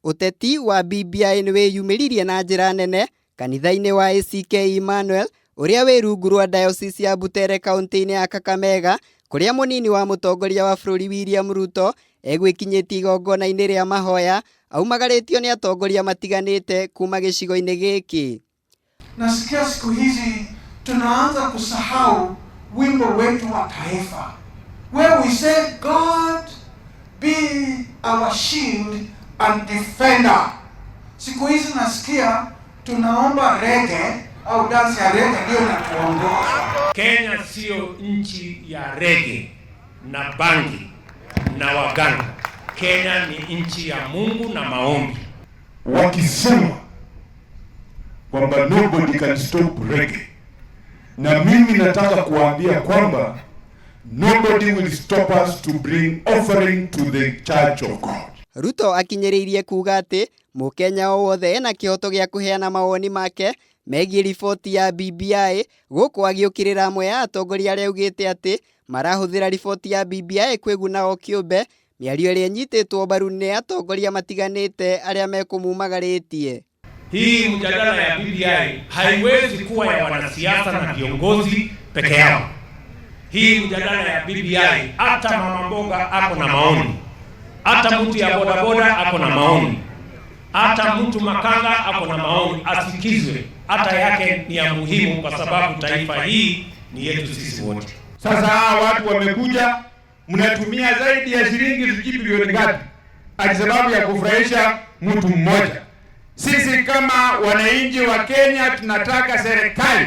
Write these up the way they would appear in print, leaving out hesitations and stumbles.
Ũteti wa BBI nĩ wĩyumĩririe na njĩra nene kanitha-inĩ wa ACK Emmanuel ũrĩa wĩ rungu rwa Diocese ya Butere kaunti-inĩ ya Kakamega, kũrĩa mũnini wa mũtongoria wa bũrũri William Ruto egwĩkinyĩtie igongona-inĩ rĩa mahoya aumagarĩtio nĩ atongoria matiganĩte kuma gĩcigo-inĩ gĩkĩ. Nasikia siku hizi tunaanza kusahau wimbo wetu wa taifa where we say, "God be our shield and defender." Siku hizi nasikia tunaomba reggae au dansi ya reggae ndio inatuongoza. Kenya sio nchi ya reggae na bangi na waganga. Kenya ni nchi ya Mungu na maombi. Wakisema kwamba nobody can stop reggae, na mimi nataka kuwaambia kwamba nobody will stop us to bring offering to the church of God. Ruto akinyĩrĩirie kuga atĩ Mũkenya o wothe ena kĩhoto gĩa kũheana mawoni make megiĩ riboti ya BBI, gũkũ agĩũkĩrĩra amwe a atongoria arĩa augĩte atĩ marahũthĩra riboti ya BBI kwĩguna o kĩũmbe, mĩario ĩrĩa ĩnyitĩtwo mbaru nĩ atongoria matiganĩte arĩa mekũmumagarĩtie. Hii mjadala ya BBI haiwezi kuwa ya wanasiasa na viongozi peke yao. Hii mjadala ya BBI, hata mama mboga ako na maoni, hata mtu ya bodaboda ako na maoni, hata mtu makanga ako na maoni, asikizwe. Hata yake ni ya muhimu, kwa sababu taifa hii ni yetu sisi wote. Sasa hawa watu wamekuja, mnatumia zaidi ya shilingi sijui bilioni ngapi ati sababu ya kufurahisha mtu mmoja. Sisi kama wananchi wa Kenya tunataka serikali,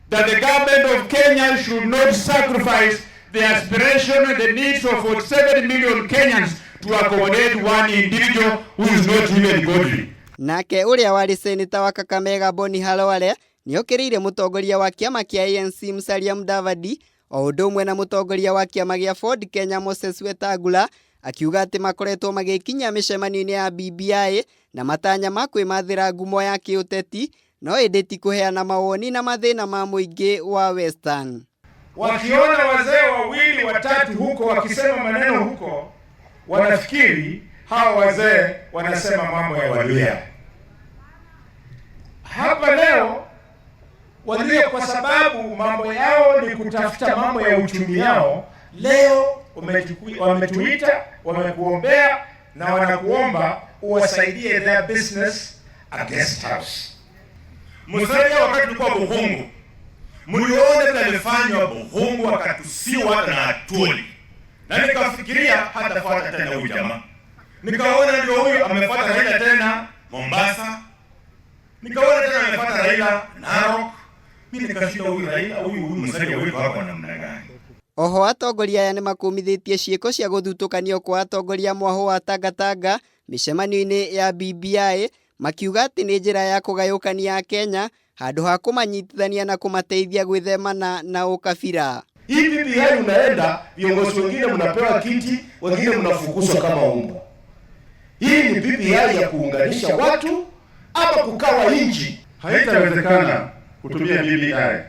that the government of Kenya should not sacrifice the aspiration and the needs of 47 million Kenyans to accommodate one individual who is not even godly. Nake ũrĩa warĩ seneta wa Kakamega Boni Khalwale nĩokĩrĩire mũtongoria wa kĩama kĩa ANC Musalia Mudavadi o ũndũ ũmwe na mũtongoria wa kĩama gĩa Ford Kenya Moses Wetangula, akiuga atĩ makoretwo magĩkinya mĩcemanio-inĩ ya BBI na matanya ma kwĩmathĩra ngumo ya kĩũteti, no ĩndĩ ti kũheana mawoni na mathĩna ma mũingĩ wa Western. Wakiona wazee wawili watatu huko wakisema maneno huko, wanafikiri hawa wazee wanasema mambo ya Waluhya. Hapa leo Waluhya, kwa sababu mambo yao ni kutafuta mambo ya uchumi yao, leo wametuita, wamekuombea na wanakuomba uwasaidie their business, a guest house. Musalia wakati tulikuwa Bukhungu, mliona vile alifanywa Bukhungu, akatusiwa hata na Atwoli, na nikafikiria hatafuata tena huyu jamaa. Nikaona ndio huyu amefuata Raila tena Mombasa, nikaona tena amefuata Raila Narok. Mimi nikashinda, huyu Raila, huyu Musalia wetu hapa namna gani? Oho atongoria aya nĩmakũmithĩtie ciĩko cia gũthutũkanio kwa atongoria mwahũ wa Tangatanga mĩcemanio-inĩ ya BBI, makiuga atĩ nĩ njĩra ya kũgayũkania Akenya handũ ha kũmanyitithania na kũmateithia gwĩthemana na ũkabira. Hii BBI unaenda, viongozi wengine mnapewa kiti, wengine mnafukuzwa kama umbwa. Hii ni BBI ya kuunganisha watu ama kugawa nchi? Haitawezekana kutumia BBI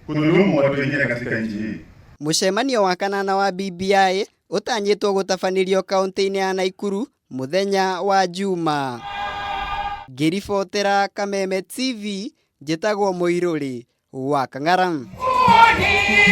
kudhulumu watu wengine katika nchi hii. Mũcemanio wa kanana wa BBI ũtanyĩtwo gũtabanĩrio kaunti-inĩ ya Naikuru mũthenya wa Juma. Ngĩribotera Kameme TV, njĩtagwo Mũirũrĩ wa Kang'ara.